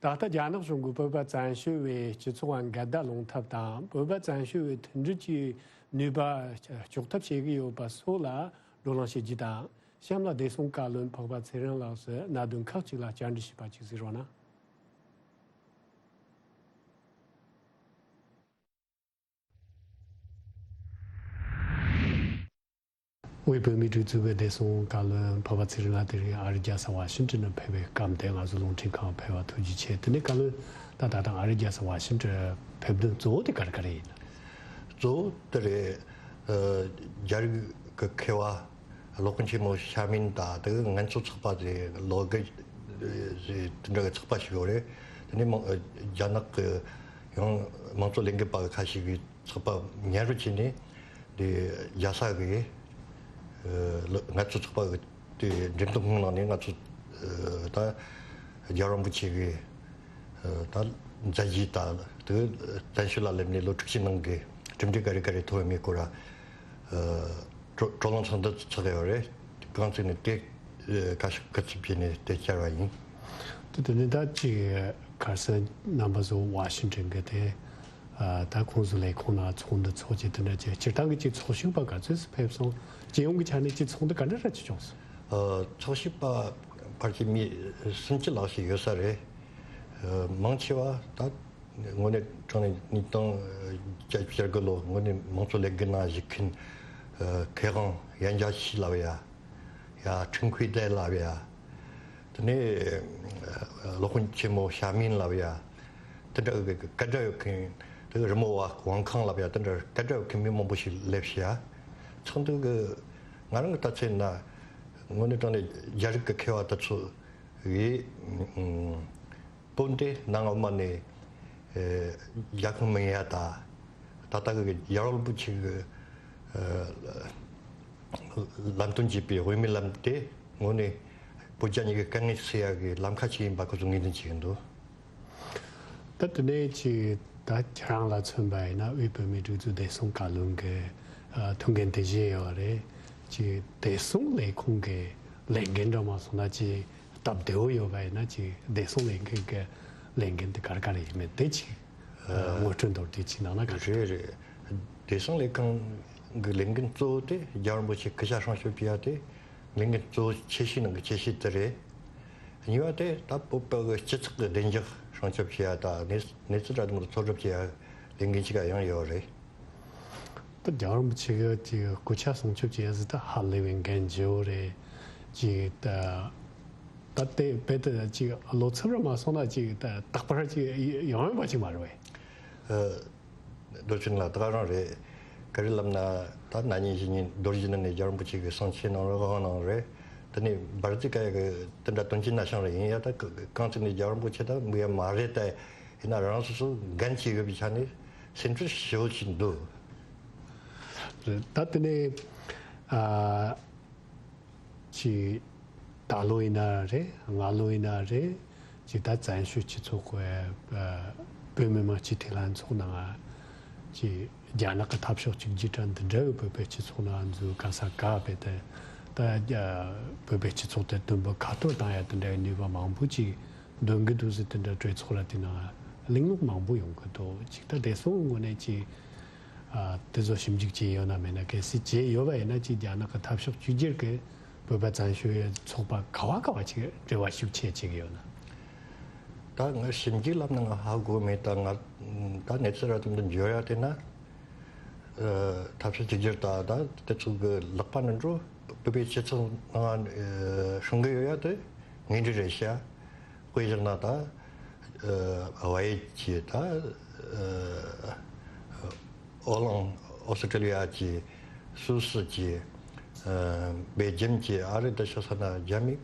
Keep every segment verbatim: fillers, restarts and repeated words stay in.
ད་ལྟ་རྒྱ་ནག་གཞུང་གིས་བོད་པ་བཙན་བྱོལ་བའི་སྤྱི་ཚོགས་ལ་འགལ་ཟླ་སློང་ཐབས་དང་། བོད་པ་བཙན་བྱོལ་བའི་མཐུན་སྒྲིལ་གྱི་ནུས་པ་གཅོག་ཐབས་བྱེད་ཀྱི་ཡོད་པ་སོགས་ལ་བགྲོ་གླེང་བྱེད་རྒྱུ་དང་། གཤམ་ལ་བདེ་སྲུང་བཀའ་བློན་འཕགས་པ་ཚེ་རིང་ལགས་སུ་གནད་དོན་ཁག་ཅིག་ལ་བཅར་འདྲི་བྱས་པ་ཅིག་གཟིགས་རོགས་གནང་། དབུས་བོད་མིའི་སྒྲིག་འཛུགས་པའི་བདེ་སྲུང་བཀའ་བློན་འཕགས་པ་ཚེ་རིང་ལགས་དེ་རིང་ཨ་རིའི་རྒྱལ་ས་ཝ་ཤིང་ཏོན་དུ་ཕེབས་པའི་སྐབས་དེ། ང་ཚོ་རླུང་འཕྲིན་ཁང་ཕེབས་པ་ཐུགས་རྗེ་ཆེ། དེ་ནས་བཀའ་བློན། ད་ད་ལྟ་ཨ་རིའི་རྒྱལ་ས་ཝ་ཤིང་ཏོན་ཕེབས་དོན་གཙོ་བོ་དེ་ག་རེ་ག་རེ་ཡིན་ན། གཙོ་བོ་དེ་རེད། ཨ། རྒྱ་རིགས་ཀྱི་མཁས་པ་སློབ་དཔོན་ཆེན་མོ་ཞྭ་མིན་དང་། དེ་ང་ཚོ་ཚོགས་པ་དེ་ལོ་དགུ་དེ་འདྲ་གི་ཚོགས་པ་ཞིག་ཡོད་རེད། དེ་ནས་མང་རྒྱ་ནག་གི་ཡང་མང་གཙོ་ལས་འགུལ་པ་ཁ་ཤས་ཀྱི་ཚོགས་པ་མཉམ་རུབ་བྱས་ནས། དེ་རྒྱལ་ས་གི་ཨ་ང་ཚོ་ཚོགས་པ་གི་དེ་འགྲེམས་སྟོན་ཁང་ནང་ནས་ང་ཚོ་ཨ་ད་རྒྱལ་བ་རིན་པོ་ཆེ་གི་ཨ་ད་མཛད་རྗེས་དང་། དེ་བཙན་བྱོལ་ལ་སླེབས་ནས་ལོ་དྲུག་ཅུ་ནང་གི་གྲུབ་འབྲས་ག་རེ་ག་རེ་ཐོབ་ཡོད་མེད་སྐོར་ལ་ཨ་བགྲོ་བགྲོ་གླེང་ཚོགས་འདུ་ཚོགས་ཡོད་རེད། གང་ཚེ་ནས་དེ་ཨ་བཀའ་ཤག་བཀའ་ཁྲིད་བྱས་ནས་དེ་བཅར་བ་ཡིན། དེ་དེ་ནས་ད་ཅིག་གར་སོང་། རྣམ་པ་ཚོ་ཝ་ཤིང་ཏོན་གི་དེ། ཨ། ད་ཁོང་ཚོ་ལས་ཁུངས་ནང་ཚོགས་འདུ་ཚོགས་ཀྱི་དེ་འདྲ་བྱས། སྤྱིར་བཏང་གི་ཅིག་ཚོགས་ཞུགས་པ་ག་ཚོད་ཙམ་ཕེབས་སོང་། སྤྱི་ཡོངས་ཀྱི་ཆ་ནས་ཅིག་ཚོགས་འདུ་ག་འདྲ་ར་ཅིག་བྱུང་སོང་། ཨ། ཚོགས་ཞུགས་པ་ཕལ་ཆེར་མི་སུམ་ཅུ་ལྷག་ཞིག་ཡོད་ས་རེད། ཨ། མང་ཆེ་བ་ད་དངོས་གནས་དྲང་གནས་ཉིས་སྟོང་བརྒྱད་ཅུ་གྱ་དགུ་ལོ་དངོས་གནས་མང་གཙོ་ལས་འགུལ་ནང་ཞུགས་མཁན། ཨ། མཁས་དབང་ཡན་ཆད་ཞིག་ལབ་ཡ། ཡ། ཁྲིན་ཁུའེ་ཏའེ་ལབ་ཡ། དེ་ནས་སློབ་དཔོན་ཆེན་མོ་ཞྭ་མིན་ལབ་ཡ། དེ་འདྲ་གི་སྐད་གྲགས་ཡོད་མཁན། དེ་རི་མོ་བ་ཝང་ཁང་ལབ་ཡ། དེ་འདྲ་སྐད་གྲགས་ཡོད་མཁན་མི་མང་པོ་ཞིག་སླེབས་ཤག། ཚོགས་འདུ་གི་ང་རང་གི་ལྟ་ཚུལ་ན། དངོས་གནས་དྲང་གནས་རྒྱ་རིགས་ཀྱི་མཁས་པ་དེ་ཚོ་གིས། ཨ། བོད་འདི་གནའ་སྔ་མོ་ནས་ཨ་རྒྱ་ཁོངས་མིན་ཡ་ད། ད་ལྟ་གི་རྒྱལ་བ་རིན་པོ་ཆེ་གི་ཨ་ལམ་སྟོན་བྱས་པའི་དབུ་མའི་ལམ་དེ་དངོས་གནས་བོད་རྒྱ་གཉིས་ཀྱི་དཀའ་ངལ་སེལ་ཡ་གི་ལམ་ཁ་ཅིག་ཡིན་པ་ཁོ་ཚོས་ངོས་འཛིན་བྱེད་ཀྱི་འདུག། ད་དེ་ནས་ཅིག་ད་ཁྱེད་རང་ལ་མཚོན་པ་ཡིན་ན། དབུས་བོད་མིའི་སྒྲིག་འཛུགས་བདེ་སྲུང་བཀའ་བློན་གྱི་ཨ་ཐུགས་འགན་དེ་བཞེས་ཡོད་རེད། ཅིག་བདེ་སྲུང་ལས་ཁུངས་ཀྱི་ལས་འགན་འདྲ་མ་སོང་ན། ཅིག་སྟབས་བདེ་བོ་ཡོད་པ་ཡིན་ན། ཅིག་བདེ་སྲུང་ལས་འགན་གྱི་ལས་འགན་དེ་ག་རེ་ག་རེ་ཡིན་མིན་དེ་ཅིག་ཨ་ངོ་སྤྲོད་མདོར་བསྡུས་ཅིག་གནང་ན་ག་འདྲ། རེད་རེད། བདེ་སྲུང་ལས་ཁུངས་ཀྱི་ལས་འགན་གཙོ་བོ་དེ་རྒྱལ་བ་རིན་པོ་ཆེ་སྐུ་ཕྱྭ་སྲུང་སྐྱོབ་བྱེད་ཡ་དེ་ལས་འགན་གཙོ་བོ་ཆེ་ཤོས་ནང་གི་ཆེ་ཤོས་དེ་རེད། གཉིས་པ་དེ་ད་བོད་པ་གི་སྤྱི་ཚོགས་ཀྱི་བདེ་འཇགས་སྲུང་སྐྱོབ་བྱེད་ཡ་དང་། གནས་གནས་ཚུལ་འདྲ་མི་འདྲ་ཚོད་སྒྲུབ་བྱེད་ཡ་ལས་འགན་གཅིག་ག་ཡང་ཡོད་རེད། ད་རྒྱལ་བ་རིན་པོ་ཆེ་གི་ཅིག་སྐུ་ཕྱྭ་སྲུང་སྐྱོབ་བྱེད་ཡ་ཟེར་ད་ཧ་ལས་པའི་འགན་ལྗིད་པོ་རེད། ཅིག་ད་ད་དེ་རྦད་དེ་ཅིག་བློ་འཚབ་ར་མ་སོང་ན། ཅིག་ད་རྟག་པར་ཅིག་ཡོང་ཡོང་པ་ཅིག་མ་རེད་པས། ཨ། རྡོ་ཆེན་ལགས་ད་ག་རང་རེད། ག་རེ་ལབ་ན། ད་ན་ནིང་གཞེས་ནིང་རྡོ་རྗེ་གདན་ནས་རྒྱལ་བ་རིན་པོ་ཆེ་གི་གསུང་ཆོས་གནང་རེད། དབུ་འཕང་གནང་རེད། དེ་ནས་འབར་རྫས་བཀལ་ཡ་གི་དེ་འདྲ་དོན་རྐྱེན་ན་བྱུང་རེད། ཡིན་ཡ་ད་ག་གང་ཅི་ནས་རྒྱལ་བ་རིན་པོ་ཆེ་ད་མི་ཡ་མ་རེད། ད་ཡིན་ན་རང་སོ་སོ་འགན་ཅིག་ཡོད་པའི་ཆ་ནས་སེམས་ཁྲལ་ཞེ་པོ་ཅིག་འདུག། རེད། ད་དེ་ནས་ཨ། ཅིག་ད་ལོ་ཡིན་ན་རེད། སྔ་ལོ་ཡིན་ན་རེད། ཅིག་ད་བཙན་བྱོལ་སྤྱི་ཚོགས་ཀྱི་ཨ་བོད་མི་མང་སྤྱི་འཐུས་ལྷན་ཚོགས་ནང་ཅིག་རྒྱ་ནག་གི་འཐབ་ཕྱོགས་གཅིག་གྱུར་དང་འདི་འདྲ་བའི་བོད་པའི་སྤྱི་ཚོགས་ནང་འཛུལ་ག་ས་ག་བས་ཏེ། ད་རྒྱ་བོད་པའི་སྤྱི་ཚོགས་དེ་དུམ་བུ་ཁ་གཏོར་བཏང་ཡ་དེ་འདྲ་བའི་ནུས་པ་མང་པོ་ཅིག་འདོན་གྱི་འདུག་ཟེར། དེ་འདྲ་གྲོས་ཚོགས་ར་དེ་ནང་གླེང་སློང་མང་པོ་ཡོང་གི་འདུག། ཅིག་ད་བདེ་སྲུང་ངོས་ནས་ཅིག་ཨ་དེ་ཚོ་ཞིབ་འཇུག་བྱས་ཡོད་ན་མེད་ན། གལ་སྲིད་བྱས་ཡོད་པ་ཡིན་ན། ཅིག་རྒྱ་ནག་གི་འཐབ་ཕྱོགས་གཅིག་གྱུར་གྱི་བོད་པ་བཙན་བྱོལ་ཚོགས་པ་ག་བ་ག་བ་ཅིག་འབྲེལ་བ་ཤུགས་ཆེ་བྱེད་ཀྱི་ཡོད་ན། ད་ངས་ཞིབ་འཇུག་ལབ་ན་ང་ཧ་གོ་མེད། ད་ང་ད་གནས་ཚུལ་ར་དེ་འདྲ་འབྱོར་ཡ་དེ་ན། ཨ་འཐབ་ཕྱོགས་གཅིག་གྱུར་ད་ད་དེ་ཚོ་གི་ལག་པ་ནས་འགྲོ། བོད་པའི་སྤྱི་ཚོགས་ནང་ཨ་སྲུང་གི་ཡོད་ཡ་དེ་ངེས་འབྲེལ་རེད་ཤག། དཔེ་བཞག་ན་ད་ཨ་བལ་ཡུལ་གྱི་ད་ཨ་ཨོ་གླིང་། ཨོ་སི་ཀྲི་ལི་ཡ་གྱི། སུད་སི་གྱི། ཨ་སྦེལ་ཇམ་གྱི། ཨ་རི། ད་ཆ་བཞག་ན་རྒྱ་མི།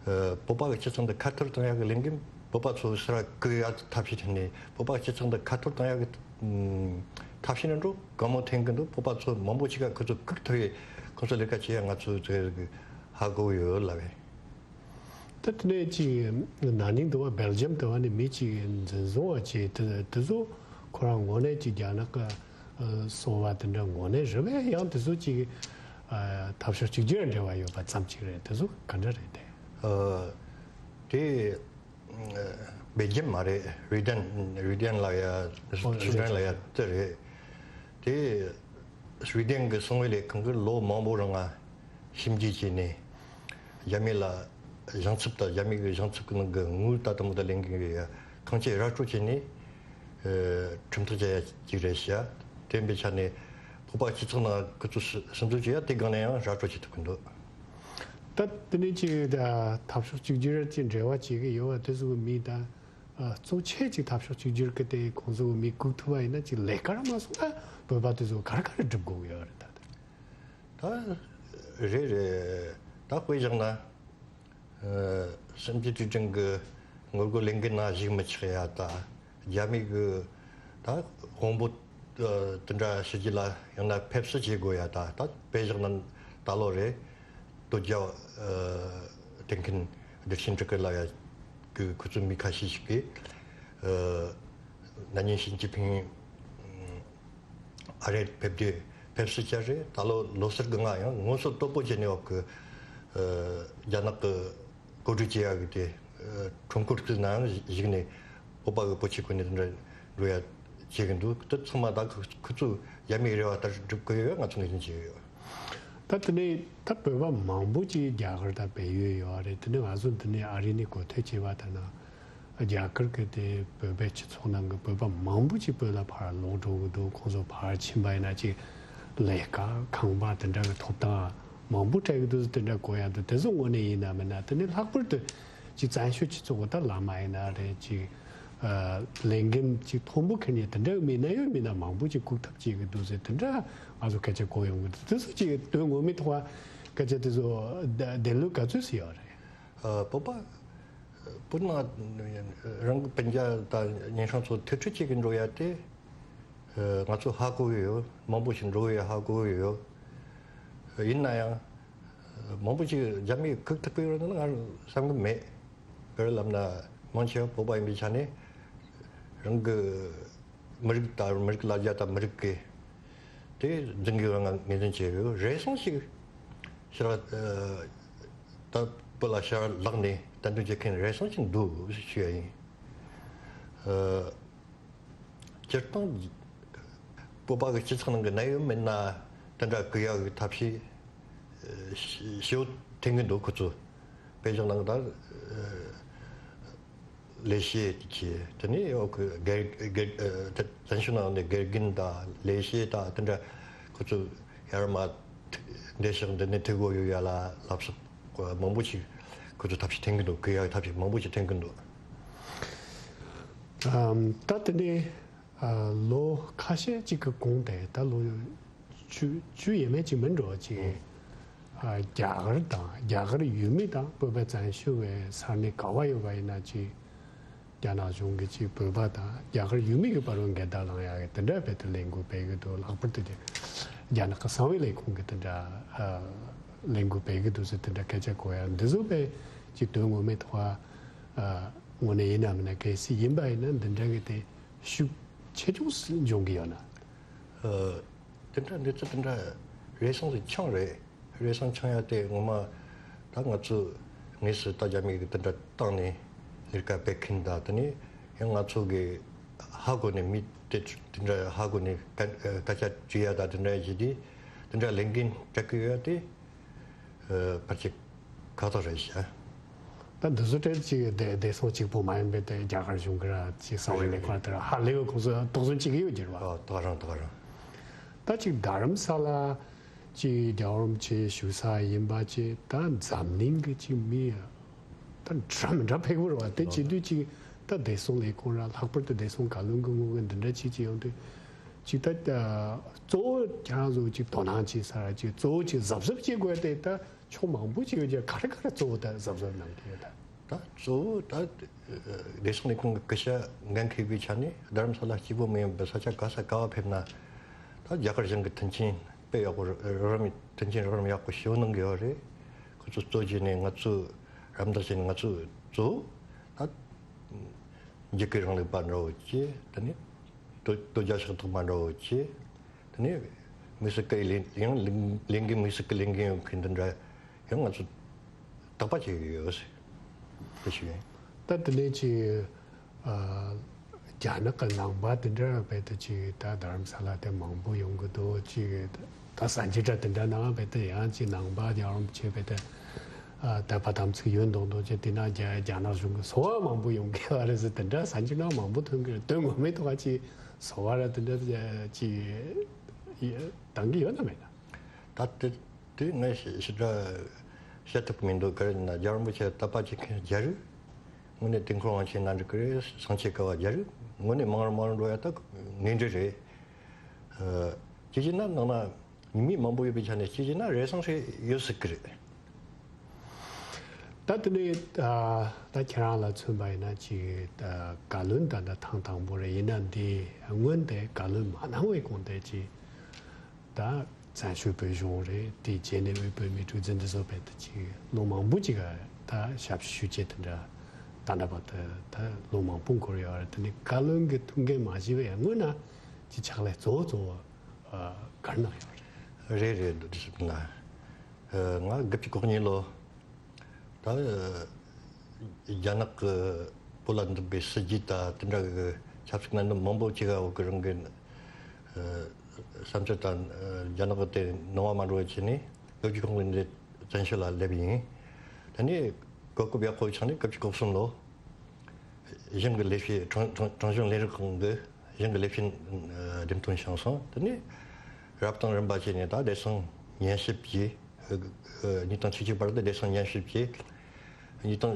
ཨ་བོད་པ་གི་སྤྱི་ཚོགས་འདི་ཁ་ཐོར་གཏོང་ཡག་གི་ལས་འགན་བོད་པ་ཚོ་སེ་ར་བཀུག་ཡག་ཐབས་ཤེས་བྱས་ནས། བོད་པ་སྤྱི་ཚོགས་འདི་ཁ་ཐོར་གཏོང་ཡག་གི་ཨ་ཐབས་ཤེས་ནས་འགྲོ་གང་མང་འཐེན་གི་འདུག། བོད་པ་ཚོ་མང་པོ་ཞིག་ག་ཁོ་ཚོ་བཀུག་ཐུབ་ཡས་ཁོ་ཚོ་ལས་ཀ་བྱེད་ཡག་ང་ཚོས་ཚོད་ཧ་གོ་ཡོད་ལབ་པས། ད་དེ་ནས་ཅིག་ན་ནིང་དུ་བ་སྦེལ་ཇམ་དུ་བ་ནས་མི་ཅིག་འཛིན་བཟུང་བ་བྱས། དེ་དེ་ཚོ་ཁོ་རང་ངོས་ནས་ཅིག་རྒྱ་ནག་གི་ཨ་སོ་བ་དེ་འདྲ་ངོས་ནས་རེད་པས། ཡང་དེ་ཚོ་ཅིག་ཨ་འཐབ་ཕྱོགས་གཅིག་གྱུར་འབྲེལ་བ་ཡོད་པ་ཙམ་ཅིག་རེད། དེ་ཚོ་ག་འདྲ་རེད་དེ། ཨ་དེ་ཨ་ སྦེལ་ཇམ་མ་རེད། རི་ཌན་རི་ཌན་ལ་ཡ། ཨོ་སུ་ཌན་ལ་ཡ་དེ་རེད། དེ་སུའི་ཌན་གྱི་གསང་བའི་ལས་ཁང་གིས་ལོ་མང་པོ་རིང་ང་ཞིབ་འཇུག་བྱས་ནས། རྒྱ་མི་ལ་བྱང་ཆུབ་དང་རྒྱ་མི་གི་བྱང་ཆུབ་ཀྱི་ནང་གི་དངུལ་ད་ལྟ་མོ་ད་ལེན་གྱི་ཡོད་ཡ་ཁང་ཆེ་ར་སྤྲོད་བྱས་ནས། ཨ་ཁྲིམས་ཐག་བཅད་ཡ་གཅིག་རེད་ཤག་དེ་འབའི་ཆ་ནས་བོད་པ་སྤྱི་ཚོགས་ནང་ཁོ་ཚོ་སུ་སུ་འཛུལ་བྱེད་ཡ་དེ་སྒང་ནས་ཡང་ར་སྤྲོད་བྱེད་ཐུབ་ཀྱི་འདུག་ད་དེ་ནས་ཅིག་ད་འཐབ་ཕྱོགས་གཅིག་གྱུར་གྱི་འབྲེལ་བ་བྱེད་ཀྱི་ཡོད་པ་དེ་ཚོ་གི་མི་ད་ཨ་གཙོ་ཆེ་ཅིག་འཐབ་ཕྱོགས་གཅིག་གྱུར་གྱི་དེ་ཁོང་ཚོ་གི་མི་བཀུག་ཐུབ་པ་ཡིན་ན་ཅིག་ལས་ཀ་ར་མ་སོང་ན་བོད་པ་དེ་ཚོ་ག་རེ་ག་རེ་སྒྲུབ་དགོས་ཀྱི་ཡོད་རེད་ད། ད་རེད་རེད། ད་དཔེ་བཞག་ན། ཨ་སེམས་ཅན་སྲིད་སྐྱོང་གི་ངོ་རྒོལ་ལས་འགུལ་ནང་ཞུགས་མི་ཆོག་ཡ་ད། རྒྱ་མི་གི་ད་དཔོན་པོ་ཨ་དེ་འདྲ་ཞུ་རྒྱུ་ལ་ཡང་ན་ཕེབས་བསུ་བྱེད་དགོས་ཡ་ད། ད་དཔེ་བཞག་ན་ད་ལོ་རེད། ལྟོ་རྒྱ་ཨ་སྟེང་མཁན་བདེ་ཆེན་སྤྲུལ་སྐུ་ལ་ཡ་གི་ཁོ་ཚོའི་མི་ཁ་ཤས་ཤིག་གིས་ཨ་ན་ནིང་ཞི་ཅིན་ཕིང་ཨ་རིར་ཕེབས་དུས་ཕེབས་བསུ་བྱས་རེད། ད་ལོ་ལོ་གསར་གི་སྔ་ཡང་ངོ་སོ་སྟོབས་པོ་བྱས་ནས་འོག་གི་ཨ་རྒྱ་ནག་གི་གོ་སྒྲིག་བྱེད་ཡག་གི་དེ་ཨ་ཁྲོམ་སྐོར་གྱི་ནང་གཞིགས་ནས་བོད་པ་གི་པོ་ཆེ་ཁོ་ནས་དེ་འདྲ་འགྲོ་ཡ་བྱེད་གི་འདུག་དེ་ཚང་མ་ད་ཁོ་ཁོ་ཚོས་རྒྱ་མིའི་རེ་བ་ལྟར་སྒྲུབ་གི་ཡོད་ཡ་ང་ཚོ་ངེས་ཅན་བྱེད་ཀྱི་ཡོད། ད་དེ་ནས་ད་བོད་པ་མང་པོ་ཅིག་རྒྱ་གར་དང་བལ་ཡུལ་ཡོད་རེད། དེ་ནས་ང་ཚོ་འདི་ནས་ཨ་རི་ནས་གོ་ཐོས་བྱས་པ་ལྟར་ན། རྒྱ་གར་གྱི་དེ་བོད་པའི་སྤྱི་ཚོགས་ནང་གི་བོད་པ་མང་པོ་ཅིག་བོད་ལ་ཕར་ལོག་འགྲོ་གི་འདུག་ཁོང་ཚོ་ཕར་ཕྱིན་པ་ཡིན་ན་ཅིག་ལས་ཀ་ཁང་པ་དེ་འདྲ་གི་ཐོབ་ཐང་མང་པོ་སྤྲད་གི་འདུག་དེ་འདྲ་གོ་ཡ་འདུག་དེ་ཚོ་དངོས་གནས་ཡིན་ན་མིན་ན། དེ་ནས་ལྷག་པར་དུ་ཅིག་བཙན་བྱོལ་སྤྱི་ཚོགས་ཀྱི་ད་བླ་མ་ཡིན་ན་རེད། ཅིག་ཨ་ལས་འགན་ཅིག་མཐོན་པོ་འཁྱེར་མཁན་དེ་འདྲ་གི་མི་སྣ་ཡོད་མི་སྣ་མང་པོ་ཅིག་བཀུག་ཐབས་བྱེད་གི་འདུག་ཟེར་དེ་འདྲ་ང་ཚོ་སྐད་ཆ་གོ་ཡོང་གི་འདུག་དེ་ཚོ་ཅིག་དོན་ངོ་མའི་ཐོག་སྐད་ཆ་དེ་ཚོ་བདེན་ལུགས་ག་ཚོད་ཅིག་ཡོད་རེད། ཨ་བོད་པ། བོད་ནང་རང་གི་སྤུན་ཀྱག་དང་ཉེ་སྲིང་ཚོ་ཐུག་འཕྲད་བྱེད་ཀྱི་འགྲོ་ཡ་དེ་ང་ཚོ་ཧ་གོ་གི་ཡོད། མང་པོ་ཞིག་འགྲོ་གི་ཡོད། ཧ་གོ་གི་ཡོད། ཡིན་ན་ཡང་མང་པོ་ཞིག་རྒྱ་མིས་བཀུག་ཐུབ་ཀྱི་ཡོད་ན་ང་བསམ་གི་མེད། དཔེར་ལབ་ན་མང་ཆེ་བ་བོད་པ་ཡིན་པའི་ཆ་ནས་རང་གི་མི་རིགས་དང་མི་རིགས་ལ་རྒྱ་དང་མི་རིགས་ཀྱི་དེ་འཛིན་གྱི་ཡོད་ང་ངོས་འཛིན་བྱས་ཡོད། རེ་ཟུང་ཞིག་ཕྱིར་ད་བོད་ལ་ཕྱིར་ལོག་ནས་གཏན་དུ་བྱེད་མཁན་རེ་ཟུང་ཞིག་འདུག་ཞུ་ཡ་ཡིན། སྤྱིར་བཏང་བོད་པ་གི་སྤྱི་ཚོགས་ནང་གི་གནད་ཡོད་མི་སྣ་དེ་འདྲ་བཀུག་ཡག་གི་ཐབས་ཤེས་ཞེ་པོ་འཐེན་གྱི་འདུག་ཁོ་ཚོ་དཔེ་བཞག་ན་ད། ལས་བྱེད་ཀྱི་དེ་ནས་འོག་གི་དགེ་དགེ་ཨ་དེ་བཙན་བྱོལ་ནང་ནས་དགེ་རྒན་དང་ལས་བྱེད་དང་དེ་འདྲ་ཁོ་ཚོ་ཡར་མར་འདི་ཞིག་འདི་ནས་ཐུག་དགོས་ཡོད་ཡ་ལ་ལབ་སོགས་མང་པོ་ཞིག་ཁོ་ཚོ་ཐབས་ཤེས་འཐེན་གྱི་འདུག་གུ་ཡ་ཐབས་ཤེས་མང་པོ་ཞིག་འཐེན་གྱི་འདུག་ཨམ་ད་དེ་ནས་ཨ་ལོ་ཁ་ཤས་ཅིག་གི་གོང་དེ་ད་ལོ་བཅུ་བཅུ་ཡས་མས་ཅིག་མིན་འགྲོ་ཅིག་ཨ་རྒྱ་གར་དང་རྒྱ་གར་ཡུལ་མི་དང་བོད་པའི་བཙན་བྱོལ་བའི་ས་གནས་ག་བ་ཡོད་པ་ཡིན་ན་ཅིག་རྒྱ་ནག་གཞུང་གིས་ཅིག་བོད་པ་དང་རྒྱ་གར་ཡུལ་མི་གི་བར་ལ་འགལ་ཟླ་ལངས་ཡག་གི་དེ་འདྲ་བྱས་ཏེ་ལས་འགུལ་སྤེལ་གི་འདུག་ལྷག་པར་དུ་དེ་རྒྱ་ནག་གི་གསང་བའི་ལས་ཁུངས་ཀྱིས་དེ་འདྲ་ཨ་ལས་འགུལ་སྤེལ་གི་འདུག་ཟེར་དེ་འདྲ་སྐད་ཆ་གོ་ཡ་འདི་ཚོ་བས་ཅིག་དོན་ངོ་མའི་ཐོག་ཨ་དངོས་གནས་ཡིན་ན་མིན་ན་གལ་སྲིད་ཡིན་པ་ཡིན་ན་འདི་འདྲ་གི་དེ་ཤུགས་ཆེ་ཆུང་འབྱུང་གི་ཡོད་ན། ཨ་དེ་འདྲ་འདི་ཚོ་དེ་འདྲ་རེ་ཟུང་གི་ཆང་རེད། རེ་ཟུང་ཆང་ཡ་དེ་ངོ་མ་ད་ང་ཚོ་དངོས་སུ་ད་རྒྱ་མི་གི་དེ་འདྲ་བཏང་ནས་ལས་ཀ་སྤེལ་མཁན་དང་དེ་ནས་ཡང་ང་ཚོ་གི་ཧ་གོ་ནས་མི་དེ་དེ་འདྲ་ཧ་གོ་ནས་སྐད་སྐད་ཆ་དྲི་ཡ་དང་དེ་འདྲ་བྱས་ཏེ་དེ་འདྲ་ལས་འགན་སྤྲད་གི་ཡོད་དེ་ཕལ་ཆེར་ཁག་ཐག་རེད་ཤག་ད་འདི་ཚོ་གྲས་ཅིག་བདེ་བདེ་སྲུང་གཅིག་པོ་མ་ཡིན་པའི་དེ་རྒྱ་གར་གཞུང་གི་ར་ཅིག་གསང་བའི་ལས་ཁུངས་དེ་ར་ཧ་ལས་པའི་ཁོངས་སུ་དོགས་ཟོན་བྱེད་ཀྱི་ཡོད་ཀྱི་རེད་བ། ཨ་ད་ག་རང་ད་ག་རང་། ད་ཅིག་རྡ་རམ་ས་ལ་ཅིག་རྒྱལ་བ་རིན་པོ་ཆེ་བཞུགས་ས་ཡིན་པ་ཅིག་ད་འཛམ་གླིང་གི་ཅིག་མི་ད་འདྲ་མི་འདྲ་ཕེབས་ཀྱི་རེད་བ། དེ་བྱེད་དུས་ཅིག་ད་བདེ་སྲུང་ལས་ཁུངས་ར་ལྷག་པར་དུ་བདེ་སྲུང་བཀའ་བློན་གྱི་ངོས་ཀྱི་འདི་འདྲ་ཅིག་ཅིག་ཡོང་དུས་ཅིག་ད་གཙོ་བོ་ཁྱེད་རང་ཚོ་ཅིག་དོ་སྣང་བྱེད་ས་ར་ཅིག་གཙོ་བོ་ཅིག་གཟབ་གཟབ་བྱེད་དགོས་ཏེ་ད། ཕྱོགས་མང་པོ་ཅིག་ཡོད་ཀྱང་ག་རེ་ག་རེ་གཙོ་བོ་ད་གཟབ་གཟབ་གནང་གི་ཡོད་ད། ད་གཙོ་བོ་ད་བདེ་སྲུང་ལས་ཁུངས་ཀྱི་སྐུ་ཞབས་འགན་འཁུར་བའི་ཆ་ནས་རྡ་རམ་ས་ལ་གཅིག་པོ་མི་ཡིན་པར་ས་ཆ་ག་ས་ག་བ་ཕེབས་ན་ད་རྒྱ་གར་གཞུང་གི་མཐུན་རྐྱེན་དཔེ་ཡག་པོ་རོགས་རམ་མཐུན་རྐྱེན་རོགས་རམ་ཡག་པོ་ཞུ་གནང་གི་ཡོད་རེད། ཁོ་ཚོ་གཙོ་བྱས་ནས་ང་ཚོ་རམ་འདེགས་བྱས་ནས་ང་ཚོ་གཙོ་བོ་ད་འཇིགས་སྐུལ་རིང་ལུགས་པ་འདྲ་བོ་བྱས་དེ་ནས་དོ་དོ་རྒྱ་ཕྱོགས་གཏོགས་པ་འདྲ་བོ་བྱས། དེ་ནས་དམིགས་བསལ་གྱི་ལས་ཡང་ལས་ལས་འགན་དམིགས་བསལ་གྱི་ལས་འགན་ཡོད་མཁན་འདི་འདྲ་ཡང་ང་ཚོ་དག་པ་བྱེད་ཀྱི་ཡོད་ཟེར་དེ་ཞུ་ཡིན། ད་དེ་ནས་ཅིག་ ཨ། རྒྱ་ནག་གི་ནང་པ་དེ་འདྲ་རྦད་དེ་ཅིག་ད་དྷ་རམ་ས་ལ་དེ་མང་པོ་ཡོང་གི་འདུག་ཅིག་ད་གསར་འགྱུར་འདྲ་དེ་འདྲ་ནང་རྦད་དེ་ཡང་ཅིག་ནང་པ་རྒྱལ་བ་རིན་པོ་ཆེ་རྦད་དེ་ཨ་དད་པ་དམ་ཚིག་ཡོད་མདོག་མདོག་བྱས། དེ་ན་རྒྱ་རྒྱ་ནག་གཞུང་གི་སོ་བ་མང་པོ་ཡོང་གི་ཡོད་རེད་ཟེར། དེ་འདྲ་གསར་འགྱུར་ནང་མང་པོ་ཐོན་གི་རེད། དོན་ངོ་མའི་ཐོག་ཅིག་སོ་བ་ར་དེ་འདྲ་ཅིག་བཏང་གི་ཡོད་ན་མེད་ན། ད་དེ་དེ་ངས་ཞེ་དྲག་བཤད་ཐུབ་ཀྱི་མི་འདུག་ག་རེ་ཡིན་ན་རྒྱལ་བ་རིན་པོ་ཆེ་དད་པ་བྱེད་མཁན་རྒྱ་རིགས། དངོས་གནས་དུས་འཁོར་དབང་ཆེན་ན་འགྲིག་གི་རེད། སངས་རྒྱས་ཀ་བ་རྒྱ་རིགས། དངོས་གནས་མང་རུ་མང་རུ་འགྲོ་ཡ་ད་ངེས་འབྲེལ་རེད། ཨ། སྐྱེ་རྒྱུ་ན་ནང་ན་ཉི་མ་མང་པོ་ཡོད་པའི་ཆ་ནས་སྐྱེ་རྒྱུ་ན་རེ་ཟུང་ཞིག་ཡོད་སྲིད་ཀྱི་རེད། ད་དེ་ནས་ད་ད་ཁྱེད་རང་ལ་མཚོན་པ་ཡིན་ན་ཅིག་ད་བཀའ་བློན་ད་ད་ཐེངས་དང་པོ་རེད། ཡིན་ན་འདི་སྔོན་དེ་བཀའ་བློན་མ་གནང་བའི་གོང་དེ་ཅིག་ད་བཙན་བྱོལ་བོད་གཞུང་རེད། དེའི་རྗེས་ནས་དབུས་བོད་མིའི་སྒྲིག་འཛུགས་འདི་ཚོ་རྦད་དེ་ཅིག་ལོ་མང་པོ་ཅིག་ད་ཞབས་ཞུ་བྱས། དེ་འདྲ་ད་འདྲ་བ་ད་ད་ལོ་མང་པོ་འགོར་ཡོད་རེད། དེ་ནས་བཀའ་བློན་གྱི་ཐུགས་འགན་མ་བཞེས་པའི་སྔོན་ན་ཅིག་ཕྱག་ལས་གཙོ་བོ་གཙོ་བོ་ཨ་ག་རེ་གནང་ཡོད་རེད། རེད་རེད། འདི་ཞིག་ན། ཨ། ང་དགུ་བཅུ་གོ་གཉིས་ལོ། ད་རྒྱ་ནག་གི་བོད་ལ་འཛིན་པའི་སྲིད་ཇུས་དང་དེ་འདྲ་གི་ཆབ་སྲིད་གནད་དོན་མང་པོ་ཅིག་ག་འོག་གི་རང་གི་ཨ་བསམ་ཚུལ་དང་། ཨ། རྒྱ་ནག་གི་དེ་སྣང་བ་མ་འགྲོ་བའི་ཆེད་ནས་དགུ་བཅུ་གོ་གཉིས་ལོ་བཙན་བྱོལ་ལ་སླེབས་ཡིན། དེ་ནས་གོ་སྐབས་ཡག་པོ་ཆགས་ནས་དགུ་བཅུ་གོ་གསུམ་ལོ། གཞུང་གི་ལས་བྱེད། ཁྲང་ཁྲང་ཁྲང་གཞུང་ལས་རིགས་ཁང་གི་གཞུང་གི་ལས་བྱེད་འདེམས་ཐོན་བྱུང་སོང་། དེ་ནས་རབ་དང་རིམ་པ་བྱས་ནས་ད་བདེ་སྲུང་ཉན་ཞིབ་བྱས། ཨ། ཉིས་སྟོང་བཅུ་གཅིག་བར་དུ་བདེ་སྲུང་ཉན་ཞིབ་བྱས། ཉིས་སྟོང་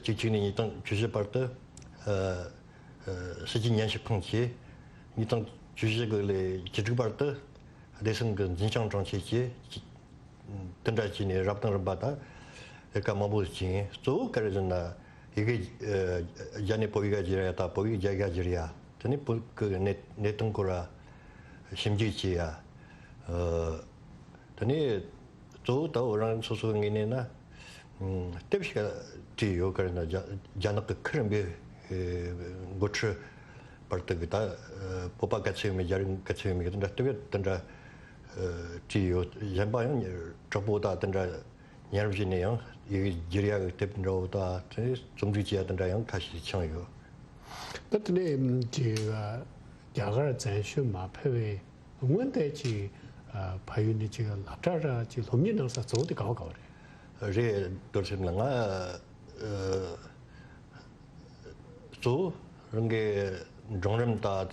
བཅུ་གཅིག་ནས་ཉིས་སྟོང་བཅུ་བཞི་བར་དུ་ཨ་ཨ་སྲིད་ཇུས་ཉན་ཞིབ་ཁང་བྱས། ཉིས་སྟོང་བཅུ་བཞི་གི་ལས་བཅུ་དྲུག་བར་དུ་བདེ་སྲུང་གི་འཛིན་སྐྱོང་དྲུང་ཆེ་བྱས། དེ་འདྲ་བྱས་ནས་རབ་དང་རིམ་པ་དང་ལས་ཀ་མང་པོ་ཞིག་བྱས། གཙོ་བོ་ག་རེ་ཟེར་ན་ཡི་གེ། ཨ། རྒྱ་ནས་བོད་ཡིག་ག་བསྒྱུར་ཡ་དང་བོད་ཡིག་རྒྱ་གར་བསྒྱུར་ཡ། དེ་ནས་བོད་ཀྱི་གནད་གནད་དོན་སྐོར་ལ་ཞིབ་འཇུག་བྱེད་ཡ། ཨ། དེ་ནས་གཙོ་བོ་ད་རང་སོ་སོའི་ངོས་ནས་ན་ཨ་དེབ་ཞིག་བྲིས་ཡོད། ག་རེ་ན་རྒྱ་རྒྱ་ནག་གི་ཁུ་རིམ་པའི་ཨ་འགོ་ཁྲིད་བར་དུ་གི་ད་ཨ་བོད་པ་ག་ཚོད་ཡོད་མེད། རྒྱ་རིགས་ག་ཚོད་ཡོད་མེད་གི་དེ་འདྲ་དེབ་དེ་འདྲ་ཨ་བྲིས་ཡོད། གཞན་པ་ཡང་དྲག་པོ་ད་དེ་འདྲ་ཉར་བཞིན་ནས་ཡང་ཡི་གེ་བསྒྱུར་ཡག་གི་དེབ་འདྲ་བོ་དང་དེ་རྩོམ་སྒྲིག་བྱེད་ཡག་དེ་འདྲ་ཡང་ཁ་ཤས་ཤིག་བྱུང་ཡོད། ད་དེ་ནས་ཅིག་རྒྱ་གར་བཙན་བྱོལ་མ་ཕེབས་པའི་སྔོན་དེ་ཅིག་ཕ་ཡུལ་ནས་ཅིག་སློབ་གྲྭ་ར་ཅིག་སློབ་གཉེར་གནང་ས་གཙོ་བོ་དེ་ག་བ་ག་བ་རེད། རེད། རྡོར་སེམས་ལགས། ང་ཨ་གཙོ་བོ་རང་གི་འབྲིང་རིམ་དང་། ཨ་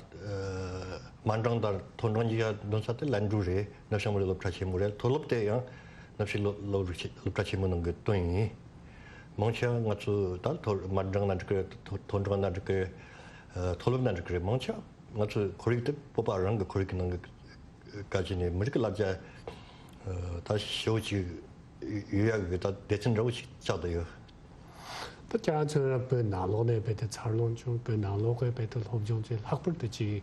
དམའ་འབྲིང་དང་མཐོ་འབྲིང་གཉིས་ཀ་འདོན་ས་དེ་ལན་གྲུ་རེད། ནུབ་བྱང་མི་རིགས་སློབ་གྲྭ་ཆེན་མོ་རེད། མཐོ་སློབ་དེ་ཡང་ནུབ་བྱང་སློབ་སློབ་རིགས་ཆེ་སློབ་གྲྭ་ཆེན་མོ་ནང་གི་བཏོན་ཡིན། མང་ཆེ་བ་ང་ཚོ་ད་མཐོ་དམའ་འབྲིང་ན་འགྲིག་གི་རེད། མཐོ་མཐོ་འབྲིང་ན་འགྲིག་གི་རེད། ཨ་མཐོ་སློབ་ན་འགྲིག་གི་རེད། མང་ཆེ་བ་ང་ཚོའི་ཁོར་ཡུག་དེ་བོད་པ་རང་གི་ཁོར་ཡུག་གི་ནང་གི་བཀའ་བྱས་ནས་མི་རིགས་ཀྱི་ལ་རྒྱ་ད་ཞེ་པོ་ཅིག་ཡོད་ཡག་གི་ད་སྡེ་ཚན་འདྲ་བོ་ཞིག་ཆགས་བསྡད་ཡོད། ད་ཁྱེད་རང་ཚོའི་བོད་ནང་ལོགས་ནས་རྦད་དེ་འཚར་ལོངས་བྱུང་། བོད་ནང་ལོགས་ཀྱི་རྦད་དེ་སློབ་སྦྱོང་བྱས། ལྷག་པར་དུ་ཅིག་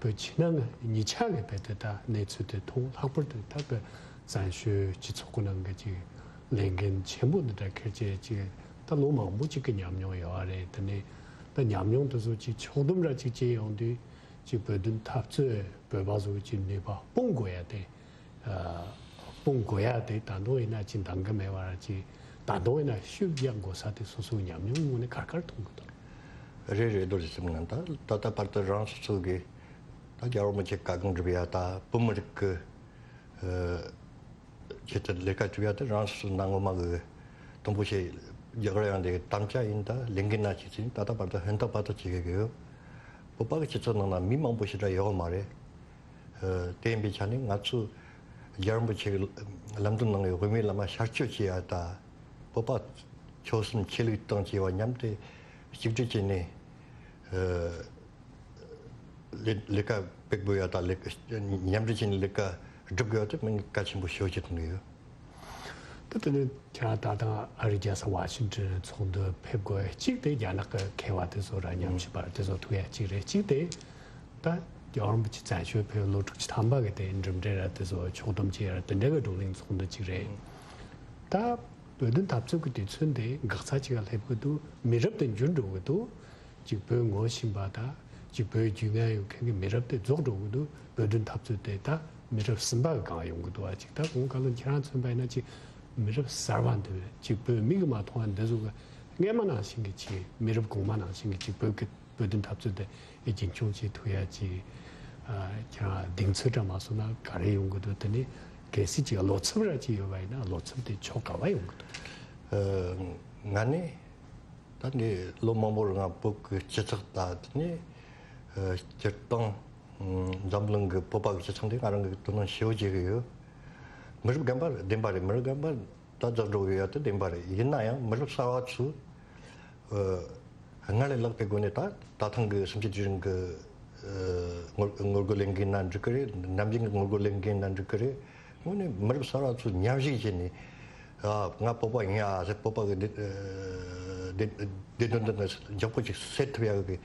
བོད་ཕྱི་ནང་གཉིས་ཆ་གི་རྦད་དེ་ད་གནས་ཚུལ་དེ་མཐོང་། ལྷག་པར་དུ་ད་བོད་བཙན་བྱོལ་སྤྱི་ཚོགས་ཀྱི་ནང་གི་ཅིག་ལས་འགན་ཆེན་པོ་འདི་འདྲ་འཁྱེར་བྱས་ཅིག་ད་ལོ་མང་པོ་ཅིག་གི་ཉམས་མྱོང་ཡོད་པ་རེད། དེ་ནས་ད་ཉམས་མྱོང་དེ་ཚོ་ཅིག་ཕྱོགས་བསྡོམས་ར་ཅིག་བྱས་ཡོང་དུས། ཅིག་བོད་དོན་འཐབ་རྩོད་བོད་པ་ཚོ་གི་ཅིག་ནུས་པ་སྤུངས་དགོས་ཡ་དེ། ཨ་སྤུངས་དགོས་ཡ་དེ་ད་དུང་ཡིན་ན་ཅིག་འདང་གི་མེད་པ་ར་ཅིག་ད་དུང་ཡིན་ན་ཤུགས་རྒྱག་དགོས་ས་དེ་སོ་སོའི་ཉམས་མྱོང་ངོས་ནས་ག་རེ་ག་རེ་མཐོང་གི་འདུག་རེད་རེད། རྡོ་རྗེ་སེམས་ནང་ད་ད་ལྟ་བར་དུ་རང་སོ་སོ་གི་ད་རྒྱལ་བ་རིན་པོ་ཆེ་བཀའ་དགོངས་སྒྲུབ་ཡ་ད་བོད་མི་རིགས་ཀྱི་ཨ་ཆེད་དུ་ལས་ཀ་བསྒྲུབ་ཡ་དེ་རང་སོ་སོ་ནང་ངོ་མ་གི་དང་པོ་ཆེ་རྒྱ་གར་ཡང་དེ་དམ་བཅའ་ཡིན། ད་ལས་འགན་ན་ཆེ་ཚིག་ད་ལྟ་བར་དུ་ཧན་ཏག་བར་དུ་བྱེད་དགོས་ཀྱི་ཡོད། བོད་པ་གི་སྤྱི་ཚོགས་ནང་ན་མི་མང་པོ་ཞེ་དྲག་ཡོད་མ་རེད། ཨ་དེ་ཡིན་པའི་ཆ་ནས་ང་ཚོས་རྒྱལ་བ་རིན་པོ་ཆེ་གི་ལམ་སྟོན་གནང་བའི་དབུ་མའི་ལམ་ལ་ཤར་བསྐྱོད་བྱེད་ཡ་ད་བོད་པ་ཆོལ་གསུམ་ཆོས་ལུགས་དང་བཅས་པ་མཉམ་དུ་གཅིག་སྒྲིལ་བྱས་ནས་ཨ་ལས་ལས་ཀ་སྤེལ་དགོས་ཡ་ད་ལས་མཉམ་འབྲེལ་བྱས་ནས་ལས་ཀ་སྒྲུབ་དགོས་ཡ་དེ་མི་གལ་ཆེན་པོ་ཞེ་པོ་ཅིག་མཐོང་གི་ཡོད། ད་དེ་ནས་ཁྱེད་རང་ད་ལྟ་ཨ་རིའི་རྒྱལ་ས་ཝ་ཤིང་ཊོན་ཚོགས་འདུ་ཕེབས་དགོས། གཅིག་དེ་རྒྱ་ནག་གི་མཁས་པ་དེ་ཚོ་ར་མཉམ་ཞུགས་པ་དེ་ཚོ་ཐུག་ཡ་གཅིག་རེད། གཅིག་དེ་ད་རྒྱལ་བ་རིན་པོ་ཆེ་བཙན་བྱོལ་ཕེབས་ལོ་དྲུག་ཅུ་ཐམ་པ་གི་དེ་འགྲིམ་འགྲུལ་ར་དེ་ཚོ་ཕྱོགས་བསྡོམས་བྱས་ར་དེ་འདྲ་གི་བགྲོ་གླེང་ཚོགས་འདུ་གཅིག་རེད། ད་བོད་དོན་འཐབ་རྩོད་ཀྱི་དུས་ཚོད་འདི་འགག་རྩ་ཅིག་ལ་སླེབས་ཀྱི་འདུག་མི་རབས་དེ་འགྱུར་འགྲོ་གི་འདུག་གཅིག་བོད་ངོ་ཤེས་པ་དང་གཅིག་བོད་རྒྱུས་མངའ་ཡོད་མཁན་གྱི་མི་རབས་དེ་རྫོགས་འགྲོ་གི་འདུག་བོད་དོན་འཐབ་རྩོད་དེ་ད་མི་རབས་གསུམ་པ་གི་སྒང་ཡོང་གི་འདུག་ཨ་གཅིག་ད་གོང་བཀའ་བློན་ཁྱེད་རང་མཚོན་པ་ཡིན་ན་གཅིག་མི་རབས་གསར་པ་འདི་གཅིག་བོད་མིག་གིས་མ་མཐོང་བ་འདི་ཚོ་གི་ སྔས་མ་ནང་བཞིན་གྱི་ཅིག་མི་རབས་གོང་མ་ནང་བཞིན་གྱི་ཅིག་བོད་ཀྱི་བོད་དོན་འཐབ་རྩོད་དེ་རྒྱུན་འཁྱོངས་བྱེད་ཐུབ་ཡ་ཅིག་ཨ་ཁྱེད་རང་གདེང་ཚོད་འདྲ་མ་སོང་ན་ག་རེ་ཡོང་གི་འདུག་དེ་ནི་གལ་སྲིད་ཅིག་བློ་འཚབ་ར་ཅིག་ཡོད་པ་ཡིན་ན་བློ་འཚབ་དེ་ཕྱོགས་ག་བ་ཡོང་གི་འདུག་ཨ་ང་ནི་ད་ནི་ལོ་མང་པོ་རིང་བོད་ཀྱི་སྤྱི་ཚོགས་དང་དེ་ནི་ཨ་སྤྱིར་བཏང་ཨ་འཛམ་གླིང་གི་བོད་པ་གི་སྤྱི་ཚོགས་འདི་ང་རང་གིས་དོ་སྣང་ཞེ་པོ་བྱེད་ཀྱི་ཡོད། མི་རབས་རྒན་པ་བདེན་པ་རེད། མི་རབས་རྒན་པ་ད་རྫོགས་འགྲོ་གི་ཡོད་དེ་བདེན་པ་རེད། ཡིན་ན་ཡང་མི་རབས་གསར་བ་ཚོས་ཨ་སྔར་ལས་ལྷག་པའི་སྒོ་ནས་ད་ད་ཐེངས་ཀྱི་གསུམ་བཅུའི་དུས་དྲན་གྱི་ཨ་ངོ་ངོ་རྒོལ་ལས་འགུལ་ན་འགྲིག་གི་རེད། ནམ་རྒྱུན་གྱི་ངོ་རྒོལ་ལས་འགུལ་ན་འགྲིག་གི་རེད། དངོས་གནས་མི་རབས་གསར་བ་ཚོས་མཉམ་ཞུགས་བྱས་ནས་ཨ་ང་བོད་པ་ཡིན་ཨ་ཟེར། བོད་པ་གི་བདེ་ཨ་བདེ་བདེ་དོན་འདི་ནས་མགྱོགས་པོ་ཅིག་སེལ་ཐུབ་ཡག་གི་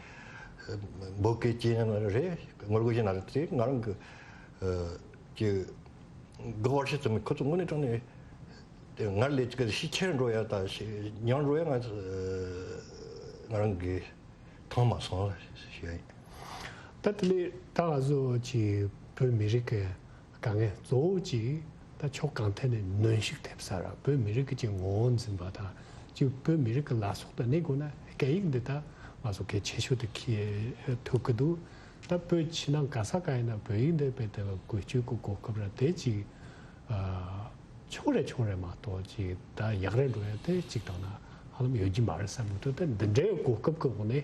འབོད་སྐུལ་བྱས་ན་རེད། ངོ་རྒོལ་བྱས་ན་རེད། དེ་ང་རང་གི་ཨ་ཀྱི་གི་བར་ཤི་ཙམ་ཁོ་ཚོ་དངོས་གནས་དྲང་གནས་དེ་སྔར་ལས་ཀྱི་ཤི་ཆེར་འགྲོ་ཡ་དང་ཤི་ཉུང་འགྲོ་ཡ་ང་ང་རང་གི་མཐོང་མ་སོང་ཞུ་ཡ་ཡིན། ད་དེ་ནས་ད་ང་ཚོ་ཀྱི་བོད་མི་རིགས་ཀྱི་དཀའ་ངལ་གཙོ་བོ་ཅིག་ད་ཕྱོགས་གང་ཐད་ནས་གནོན་ཤུགས་ཐེབས་ས་ར། བོད་མི་རིགས་ཀྱི་ཅིག་ངོ་བོ་འཛིན་པ་དང་ཅིག་བོད་མི་རིགས་ཀྱི་ལ་སོགས་དང་གནས་དགོས་ན་སྐད་ཡིག་འདི་ད་ང་ཚོ་གལ་ཆེ་ཤོས་དེ་ཁྱེད་ཐུབ་ཀྱི་འདུག་ད་བོད་ཕྱི་ནང་ག་ས་ག་ཡིན་ན་བོད་ཡིག་འདི་དཔེ་དེ་བཀོལ་སྤྱོད་ཀྱི་གོ་སྐབས་ར་དེ་ཅིག་ཨ་ཆུང་རེ་ཆུང་རེ་མ་གཏོགས་ཅིག་ད་ཡག་རེ་འགྲོ་ཡ་དེ་ཅིག་དང་ན་ཧ་ལམ་ཡོད་ཀྱི་མ་རེད་བསམ་གྱི་འདུག་ད་འདི་འདྲའི་གོ་སྐབས་ཀྱི་འོག་ནས་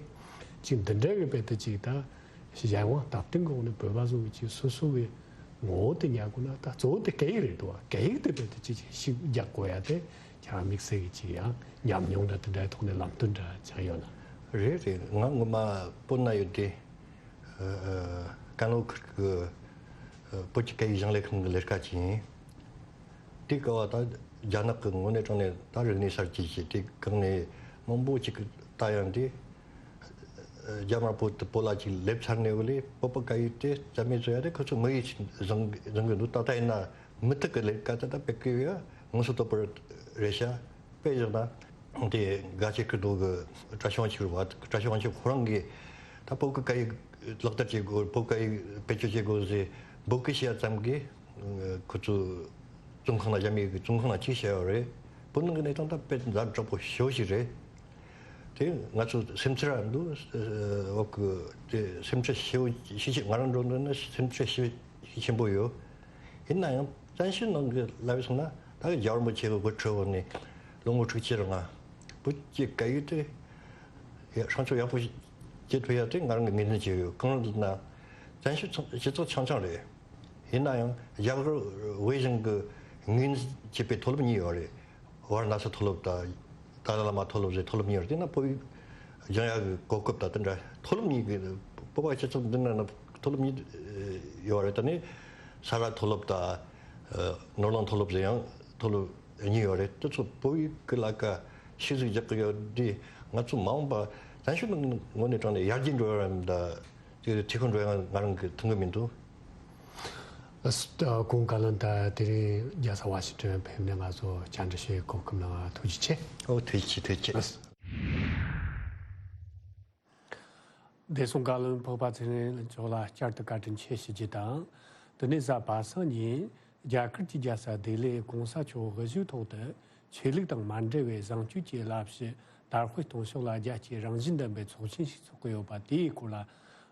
ཅིག་འདི་འདྲའི་གི་དཔེ་དེ་ཅིག་ད་གཞན་དབང་སྟབས་བསྟུན་གྱི་འོག་ནས་བོད་པ་ཚོ་གི་ཅིག་སོ་སོ་གི་ངོ་བོ་དེ་ཉར་དགོས་ན་ད་གཙོ་བོ་དེ་སྐད་ཡིག་རེད་འདུག་བ། སྐད་ཡིག་དེ་དཔེ་དེ་ཅིག་ཅིག་ཤུགས་རྒྱག་དགོས་ཡ་དེ་ཁྱེད་རང་དམིགས་བསལ་གྱི་ཅིག་ཡང་ཉམས་མྱོང་འདྲ་དེ་འདྲའི་ཐོག་ནས་ལམ་སྟོན་འདྲ་ཅང་ཡོད་ན། རེད་རེད། ང་ངོ་མ་བོད་ན་ཡོད་དེ། ཨ་ཨ་ཀན་ལྷོ་ཁུལ་གྱི་ཨ་བོད་ཀྱི་སྐད་ཡིག་གཞུང་ལས་ཁང་གི་ལས་ཀ་བྱས་ཡིན། དེ་སྐབས་ད་རྒྱ་ནག་གི་ངོས་ནས་དྲངས་ནས་ད་རིག་གནས་གསར་བརྗེ་བྱས། དེ་གང་ནས་མང་པོ་ཅིག་གི་ད་ཡང་དེ་རྒྱ་དམར་པོ་དེ་བོད་ལ་ཅིག་སླེབས་ཚར་ནས་འོ་ལས་བོད་པ་སྐད་ཡིག་དེ་རྩ་མེད་བཟོ་ཡ་དེ་ཁོ་ཚོ་དམིགས་ཡུལ་ཅིག་བཟུང་བཟུང་གི་འདུག་ད་ལྟ་ཡིན་ན་མུ་མཐུད་ཀྱི་ལས་ཀ་ད་ལྟ་སྤེལ་གི་ཡོད། ངོ་སོ་དོད་པོ་རེད་ཤག་དཔེ་བཞག་ན་དེ་དགའ་ཆེ་ཁུ་རྡོ་གི་བཀྲ་ཤིས་དབང་ཕྱུག་རེད་བ། བཀྲ་ཤིས་དབང་ཕྱུག་ཁོ་རང་གིས་ད་བོད་ཀྱི་སྐད་ཡིག་ལག་བསྟར་བྱེད་དགོས། བོད་སྐད་ཡིག་བེད་སྤྱོད་བྱེད་དགོས་ཟེར་འབོད་སྐུལ་བྱས་ཙམ་གྱིས་ཁོ་ཚོ་བཙོན་ཁང་ལ་རྒྱ་མི་གི་བཙོན་ཁང་ལ་གཅིག་བྱས་ཡོད་རེད། བོད་ནང་གི་གནས་སྟངས་ད་དཔེ་ཛ་དྲག་པོ་ཞེ་པོ་ཞིག་རེད། དེ་ང་ཚོ་སེམས་ཁྲལ་ར་འདུག་འོག་གི་དེ་སེམས་ཁྲལ་ཞེ་པོ་ཞེ་ཆེ། ང་རང་འགྲོ་འདོད་ན་སེམས་ཁྲལ་ཞེ་ཆེན་པོ་ཡོད། ཡིན་ན་ཡང་བཙན་བྱོལ་ནང་གི་ལབ་སོང་ན་ད་གི་རྒྱལ་བ་རིན་པོ་ཆེ་གི་དབུ་ཁྲིད་འོག་ནས་ལོ་ངོ་དྲུག་ཅུ་རིང་བོད་ཀྱི་སྐད་ཡིག་དེ་སྲུང་སྐྱོབ་ཡག་པོ་བྱེད་ཐུབ་ཡ་དེ་ང་རང་གི་ངོས་འཛིན་བྱས་ཡོད། གང་ལབ་ན་བཙན་བྱོལ་སྤྱི་ཚོགས་ཆུང་ཆུང་རེད། ཡིན་ན་ཡང་རྒྱ་གར་དབུས་གཞུང་གི་ངོས་འཛིན་བྱས་པའི་མཐོ་སློབ་གཉིས་ཡོད་རེད། ཝཱ་ར་ཎ་སི་མཐོ་སློབ་དང་ཏཱ་ལའི་བླ་མ་མཐོ་སློབ་ཟེར་མཐོ་སློབ་གཉིས་ཡོད་རེད། དེ་ན་བོད་ཡིག་སྦྱང་ཡག་གི་གོ་སྐབས་དང་དེ་འདྲ་མཐོ་སློབ་གཉིས་ཀྱི་བོད་པ་སྤྱི་ཚོགས་འདི་ནང་ན་མཐོ་སློབ་གཉིས་ཡོད་རེད། ད་ནི་ས་རཱ་མཐོ་སློབ་དང་ནོར་གླིང་མཐོ་སློབ་ཟེར་ཡང་མཐོ་སློབ་གཉིས་ཡོད་རེད། དེ་ཚོ་བོད་ཡིག་གི་ལ་ཀ་ཤེས་ཚིག་རྒྱག་གི་ཡོད་དུས་ང་ཚོ་མ་འོངས་པ་བཙན་བྱོལ་ནང་ངོས་ནས་དྲངས་ནས་ཡར་རྒྱས་འགྲོ་ཡ་རམ་ད་དེ་འཐུས་སྒོ་འགྲོ་ཡ་ང་རང་གི་མཐུན་གི་མི་འདུག་ཨ་སི་ཨ་ཁོང་བཀའ་བློན་ད་དེ་རིང་རྒྱལ་ས་ཝ་ཤིང་ཏོན་ཕེབས་ནས་ང་ཚོ་བཅར་འདྲི་ཞུ་བའི་གོ་སྐབས་གནང་བ་ཐུགས་རྗེ་ཆེ། ཨོ་ཐུགས་རྗེ་ཆེ། ཐུགས་རྗེ་ཆེ། བདེ་སྲུང་བཀའ་བློན་འཕགས་པ་ཚེ་རིང་མཆོག་ལ་བསྐྱར་དུ་བཀའ་དྲིན་ཆེ་ཞུ་རྒྱུ་དང་། དེ་ནས་གཟའ་པ་སངས་ཉིན་རྒྱ་གར་གྱི་རྒྱལ་ས་ལྡི་ལིར་གོང་ས་མཆོག་དབུ་བཞུགས་ཐོག་ཏུ་ཆོས་ལུགས་དང་མ་འབྲེལ་བའི་བཟང་སྤྱོད་ཀྱི་བསླབ་གཞི་དར་སྤེལ་གཏོང་ཕྱོགས་ལ་རྒྱལ་སྤྱིའི་རང་བཞིན་ལྡན་པའི་ཚོགས་ཆེན་ཞིག་འཚོགས་ཀྱི་ཡོད་པ་དེའི་སྐོར་ལ་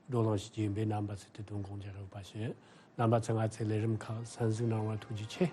བགྲོ་གླེང་ཞུ་རྒྱུ་ཡིན་པས་རྣམ་པ་ཚོས་དེ་དོན་དགོངས་འཇགས་ཡོད་པ་ཞུ། རྣམ་པ་ཚོས་ང་ཚོའི་ལས་རིམ་ཁག་གསན་གཟིགས་གནང་བར་ཐུགས་རྗེ་ཆེ།